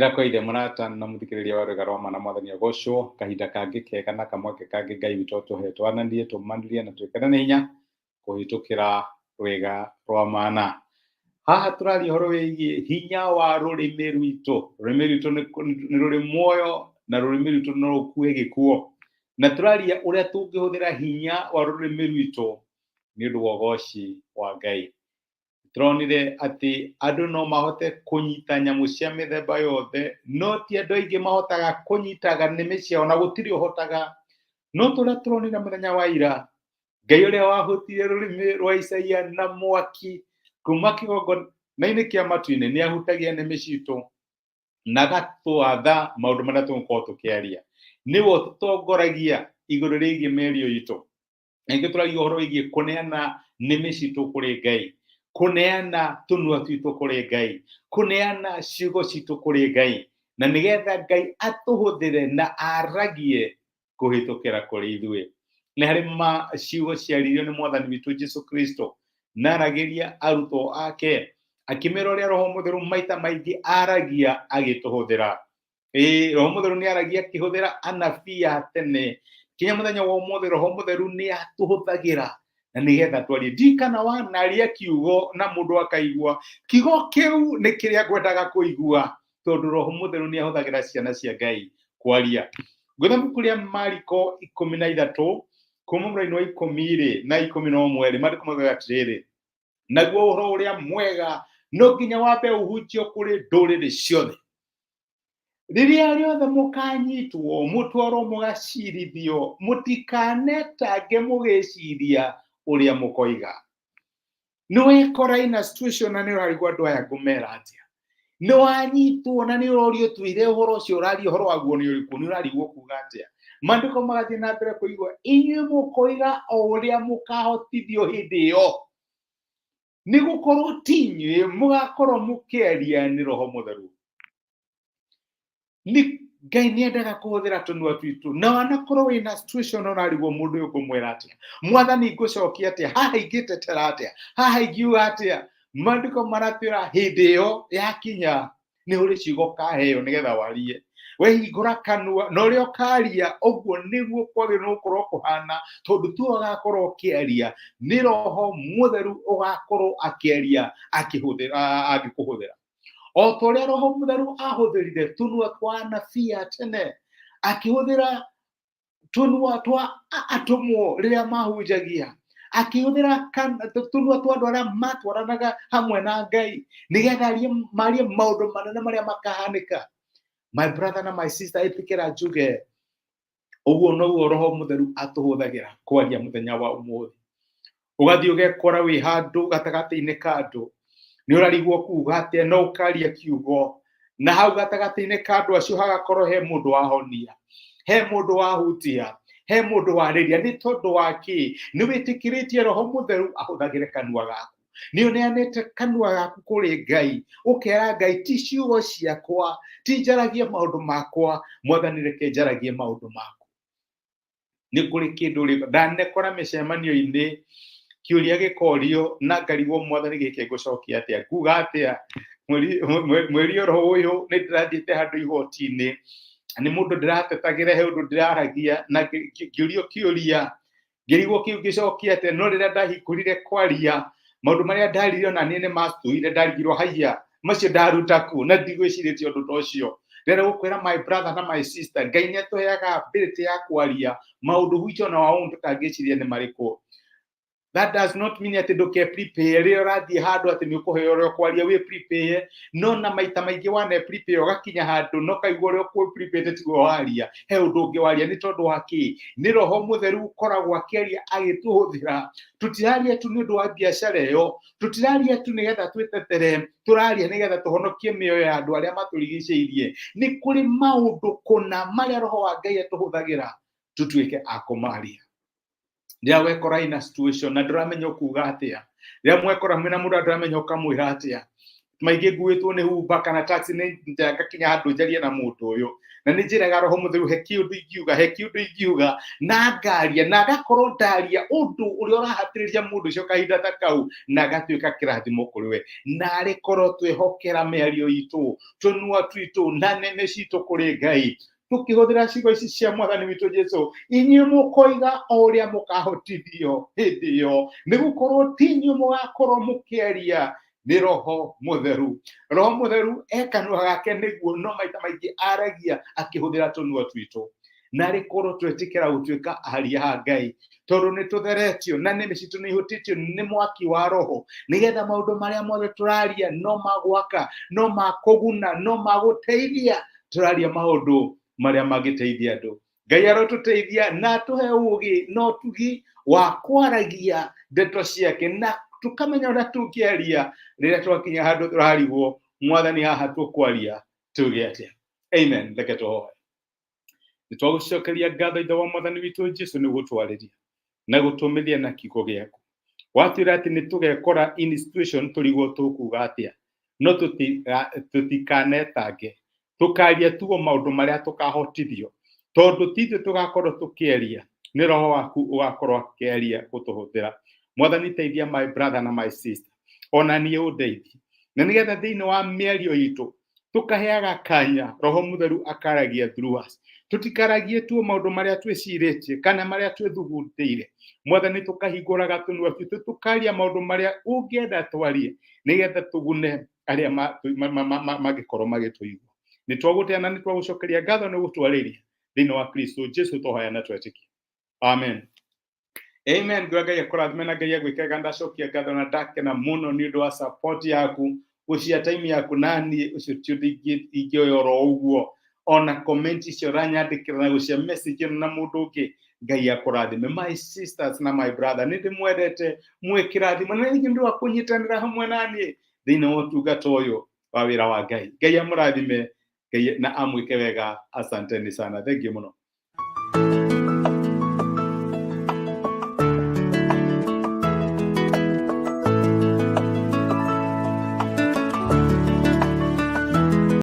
Ndĩrakwĩire mũrata na mũthikĩrĩria wa Rwĩga rwa Ma na Mwathani agocwo kahinda kangĩ kega na kamweke kangĩ Ngai witũ atũhe twananie tũmanĩrie na twĩkĩrane hinya kũhĩtũkĩra Rwĩga rwa Mana. Haha tũraria ũhoro wĩgiĩ hinya wa rũrĩmĩ rwitũ. Rũrĩmĩ rwitũ nĩ rũrĩ muoyo na rũrĩmĩ rwitũ no rũkue gĩkuo. Na tũraria ũrĩa tũngĩhũthĩra hinya wa rũrĩmĩ rwitũ nĩ ũndũ wa ũgoci wa Ngai. Tũronire atĩ andũ no mahote kũnyita nyamũ cia mĩthemba yothe, no ti andũ aingĩ mahotaga kũnyitaga nĩmĩ ciao na gũtirĩ ũhotaga. No tũrĩa tũronire mũthenya wa ira, Ngai ũrĩa wahutirie rũrĩmĩ rwa Isaia na mwaki kuma kĩgongona-inĩ kĩa matu-inĩ nĩ ahutagia nĩmĩ citũ na agatwatha maũndũ marĩa tũgũkorwo tũkĩaria. Nĩwe ũtũtongoragia igũrũ rĩgiĩ mĩario itũ. Na nĩkĩo tũragia ũhoro wĩgiĩ kũneana nĩmĩ citũ kũrĩ Ngai, kũneana tũnua twitũ kũrĩ Ngai, kũneana ciugo citũ kũrĩ Ngai, na nĩgetha Ngai atũhũthĩre na aragie kũhĩtũkĩra kũrĩ ithuĩ. Nĩ harĩ ma ciugo ciaririo nĩ Mwathani witũ Jesu Kristo na aragĩria arutwo ake akĩmera ũrĩa Roho Mũtheru maita maingĩ aragia agĩtũhũthĩra. Ĩĩ, Roho Mũtheru nĩ aragia akĩhũthĩra anabii a tene kinya mũthenya wa ũmũthĩ Roho Mũtheru nĩ atũhũthagĩra na nĩgetha twarie. Ndirikana wanaria kiugo na mũndũ akaigua kiugo kĩu nĩ kĩrĩa ngwendaga kũigua, tondũ Roho Mũtheru nĩ ahũthagĩra ciana cia Ngai kwaria. Ngwetha ibuku rĩa Mariko 13 kuma mũraini wa 10 rĩ na 11 rĩ, maandĩko maugaga atĩrĩrĩ, naguo ũhoro ũrĩa mwega no nginya wambe ũhunjio kũrĩ ndũrĩrĩ ciothe. Rĩrĩa rĩothe mũkanyitwo mũtwarwo mũgacirithio, mũtikanetange mũgĩciria ũrĩa mũkoiga. Nĩ wekora ina situation na nĩ ũrarigwo andũ aya ngũmera atĩa. Nĩ wanyitwo na nĩ ũrorio twĩre ũhoro ũcio ũraria ũhoro waguo nĩ ũrĩkũ, nĩ ũrarigwo kuga atĩa. Maandĩko magathiĩ na mbere kũigua inyuĩ mũkoiga o ũrĩa mũkahotithio hĩndĩ ĩyo, nĩ gũkorwo ti inyuĩ mũgakorwo mũkĩaria nĩ Roho Mũtheru. Nĩ Ngai nĩ endaga kũhũthĩra tũnua twitũ, na wanakorwo wĩna situation ũrarigwo mũndũ ũyũ ngũmwĩra atĩa, Mwathani ngũcokia atĩa, haha ingĩtetera atĩa, haha ingiuga atĩa. Maandĩko maratwĩra hĩndĩ ĩyo yakinya nĩ ũrĩ ciugo ũkaheo nĩgetha warie. Wehingũra kanua na ũrĩa ũkaria ũguo nĩguo kwagĩrĩirwo nĩ gũkorwo kũhana, tondũ tiwe ũgakorwo ũkĩaria, nĩ Roho Mũtheru ũgakorwo akĩaria angĩkũhũthĩra. O ta ũrĩa Roho Mũtheru ahũthĩrire tũnua twa anabii a tene, akĩhũthĩra tũnua twa atũmwo rĩrĩa mahunjagia, akĩhũthĩra tũnua twa andũ arĩa matwaranaga hamwe na Ngai nĩgetha marie maũndũ manene marĩa makahanĩka. My brother na my sister, ĩtĩkĩra njuge ũguo noguo Roho Mũtheru atũhũthagĩra kwaria mũthenya wa ũmũthĩ. Ũgathiĩ ũgekora wĩ handũ gatagatĩ-inĩ ka andũ, nĩ ũrarigwo kuga atĩa, no ũkaria kiugo, na hau gatagatĩ-inĩ ka andũ acio hagakorwo he mũndũ wahonia, he mũndũ wahutia, he mũndũ warĩria. Nĩ tondũ wa kĩ? Nĩ wĩtĩkĩrĩtie Roho Mũtheru ahũthagĩre kanua gaku. Nĩ ũneanĩte kanua gaku kũrĩ Ngai, ũkera Ngai ti ciugo ciakwa, ti njaragie maũndũ makwa, Mwathani reke njaragie maũndũ maku. Nĩ kũrĩ kĩndũ rĩ ndanekora mĩcemanio-inĩ kĩũria gĩkorio na ngarigwo Mwathani gĩkĩ ngũcokia atĩa, nguga atĩa. Mweri oro ũyũ nĩ ndĩrathiĩte handũ igoti-inĩ, nĩ mũndũ ndĩratetagĩra, he ũndũ ndĩraragia na ngĩũrio kĩũria ngĩrigwo kĩu ngĩcokia atĩa, no rĩrĩa ndahingũrire kwaria maũndũ marĩa ndaririe ona niĩ nĩ matũire, ndarigirwo haiya macio ndaruta kũ na ndigwĩcirĩtie ũndũ ta ũcio. Ndĩrenda gũkwĩra my brother na my sister, Ngai nĩ atũheaga ability ya kwaria maũndũ which ona wa ũndũ tũtangĩciria nĩ marĩkũ. That does not mean atĩ ndũke prepare rĩrĩa ũrathiĩ handũ atĩ nĩ ũkũheo ũrĩa ũkwaria, wĩ prepare, no na maita maingĩ wane prepare ũgakinya handũ no kaigua ũrĩa ũkũ prepare tiguo waria, he ũndũ ũngĩ waria. Nĩ tondũ wa kĩ? Nĩ Roho Mũtheru ũkoragwo akĩaria agĩtũhũthĩra. Tũtiraria tu nĩ ũndũ wa biacara ĩyo, tũtiraria tu nĩgetha twĩtetere, tũraria nĩgetha tũhonokie mĩoyo ya andũ arĩa matũrigicĩirie. Nĩ kũrĩ maũndũ kũna marĩa Roho wa Ngai atũhũthagĩra tũtuĩke a kũmaria. Rĩrĩa wekora ina situation na ndũramenya ũkuga atĩa, rĩrĩa mwekora mwĩna mũndũ ndũramenya ũkamwĩra atĩa, Maingĩ nguĩtwo nĩ Uber kana taxi nĩ ngakinya handũ njarie na mũndũ ũyũ, na nĩ njĩraga Roho Mũtheru he kĩũndũ ingiuga, he kĩũndũ ingiuga, na ngaria na ngakorwo ndaria ũndũ ũrĩa ũrahatĩrĩria mũndũ ũcio kahinda ta kau, na agatuĩka kĩrathimo kũrĩ we. Narĩ korwo twehokera mĩario itũ, tũnua twitũ na nĩmĩ citũ kũrĩ Ngai, tũkĩhũthĩra ciugo ici cia Mwathani witũ Jesu, inyuĩ mũkoiga o ũrĩa mũkahotithio hĩndĩ ĩyo, nĩ gũkorwo ti inyuĩ mũgakorwo mũkĩaria, nĩ Roho Mũtheru. Roho Mũtheru e kanua gake nĩguo, no maita maingĩ aragia akĩhũthĩra tũnua twitũ. Narĩ korwo twetĩkĩra gũtuĩka aria a Ngai, tondũ nĩ tũtheretio na nĩmĩ citũ nĩ ihutĩtio nĩ mwaki wa Roho, nĩgetha maũndũ marĩa mothe tũraria no magwaka, no makũguna, no magũteithia. Tũraria maũndũ marĩa mangĩteithia andũ. Ngai arotũteithia na atũhe ũũgĩ na ũtugi wa kwaragia ndeto ciake, na tũkamenya ũrĩa tũngĩaria rĩrĩa twakinya handũ tũrarigwo, Mwathani, haha tũkwaria tuge atĩa? Amen. Reke tũhoe. Nĩ twagũcokeria ngatho, Ithe wa Mwathani witũ Jesu, nĩ gũtwarĩria na gũtũmĩria na kiugo gĩaku. Watwĩra atĩ nĩ tũgekora in situation tũrigwo tũkuga atĩa, no tũtikanetange, tũkaria tuo maũndũ marĩa tũkahotithio, tondũ ti ithuĩ tũgakorwo tũkĩaria, nĩ Roho waku ũgakorwo akĩaria gũtũhũthĩra. Mwathani, teithia my brother na my sister, ona niĩ ũndeithie, na nĩgetha thĩinĩ wa mĩario itũ tũkaheaga kanya Roho Mũtheru akaragia through us. Tũtikaragie tuo maũndũ marĩa twĩcirĩtie kana marĩa twĩthugundĩire. Mwathani, tũkahingũraga tũnua twitũ tũkaria maũndũ marĩa ũngĩenda twarie, nĩgetha tũgune arĩa mangĩkorwo magĩtũigua. Nĩ twagũtĩa na nĩ twagũcokeria ngatho nĩ gũtwarĩria. Thĩinĩ wa Kristo Jesu twahoya na twetĩkia, amen. Amen. Ngwa Ngai akũrathime na Ngai agwĩke wega. Ndacokia ngatho na ndakena mũno nĩ ũndũ wa support yaku, gũcia time yaku na niĩ. Ũcio ti ũndũ ingĩoya oro ũguo. Ona comment icio ũranyandĩkĩra na gũcia message ĩno na mũndũ ũngĩ, Ngai akũrathime, my sisters na my brother. Nĩ ndĩmwendete, mwĩ kĩrathimo, na ningĩ nĩ ũndũ wa kũnyitanĩra hamwe na niĩ thĩinĩ wa ũtungata ũyũ wa wĩra wa Ngai. Ngai amũrathime, Ngai na amwĩke wega. Asanteni sana, thank you mũno.